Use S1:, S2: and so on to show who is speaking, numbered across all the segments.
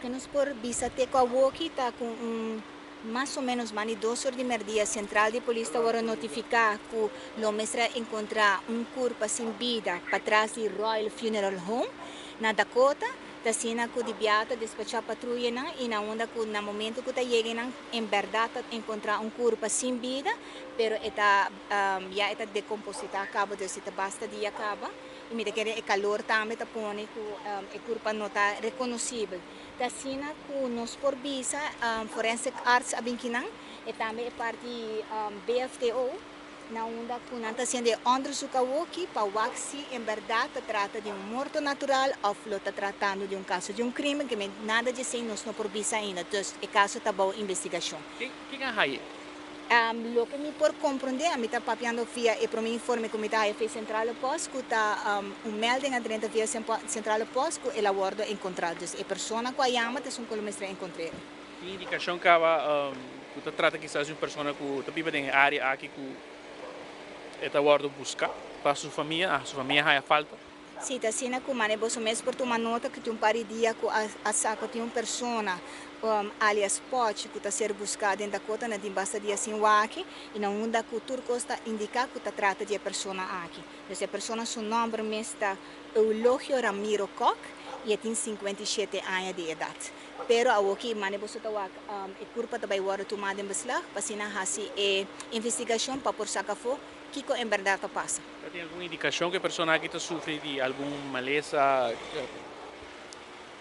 S1: Loke nos por bisa te cu awoki ta cu un mas o menos banda di 2 or di merdia central di polis ta wordo notifica cu lo mester a encontra un curpa sin bida patras di Royal Funeral Home na Dakota. Ta asina cu di bia ta despacha patruyenan y na unda cu na momento cu ta yegenan en berdad ta encontra un curpa sin bida, pero e ta ya e ta decomposita caba, dus e ta basta dia caba. Y mi ta kere e calor tambe ta pone cu e curpa no ta reconocibel. Ta asina cu nos por bisa Forensic Arts a bin kinan e tambe e parti BFTO na unda cu nan ta haciendo e onderzoek awoki pa wak si en berdad ta trata di un morto natural of lo ta tratando di un caso di un crimen, ke men nada di esey nos no por bisa ainda. Dus e caso ta bou investigacion.
S2: Ken a haye?
S1: Loke mi por comprende, ami ta papiando via e prome informe cu mi ta haya via Centrale Post, cu ta un melding a drenta via Centrale Post cu el a wordo encontra. Dus e persona cu a yama ta esun cu lo mester encontr'e.
S2: Tin indicacion caba cu ta trata kisas di un persona cu ta biba den e area aki cu e ta wordo busca pa su famia, su famia haya falta?
S1: Si, ta asina cu mane boso mes por tuma nota cu tin un par di dia cu a sa cu tin un persona, alias Pochi, cu ta ser busca den Dakota na tin basta dia sin waki y na unda cu tur cos ta indica cu ta trata di e persona aki. Dus e persona su nomber mes ta Eulogio Ramiro Kok y e tin 57 aña di edad. Pero awoki mane boso ta wak, e curpa ta bay wordo tuma den beslag pa asina haci e investigacion pa por saca afo kico en berdad ta pasa.
S2: Ta tin algun indikashon ku e persona aki ta sufri di algun malesa?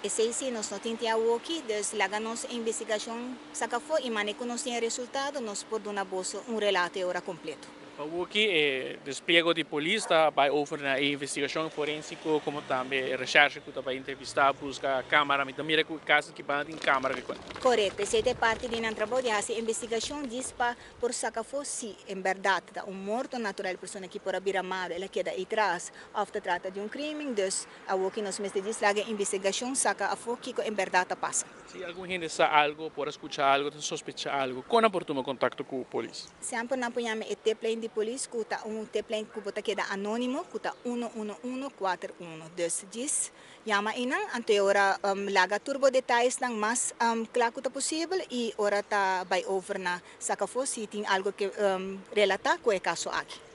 S1: Esei si, nos no tin te awoki, dus laga nos e investigashon saka afó i mane ku nos tin e resultado nos por duna boso un relato e ora kompleto.
S2: Pa awoki e despliego di polis ta bai over na e investigashon forensiko komo tambe e reshèrshe ku ta bai entrevistá, buska kamara. Mi ta mira ku e kas aki banda tin kamara.
S1: Korekto, esei ta e parti di nan trabou di hasi investigashon djis pa por saca afó si en berdad ta un morto natural e persona aki por a bira malo, el a keda ei tras of ta trata di un crimen, dus awor ki nos mester djis laga e investigacion saca afó kico en berdad ta pasa.
S2: Si algun hende sa algo, por a scucha algo, ta sospecha algo, con nan por tuma contacto cu polis?
S1: Semper nan por yama e tiplijn di polis cu ta un tiplijn cu bo ta keda anonimo cu ta uno uno uno kuater uno, dus djis Yama einan, anto e ora laga tur bo detayesnan mas kla ku ta posibel i ora ta bai over na saka afó si tin algu ke relatá ku e kaso aki.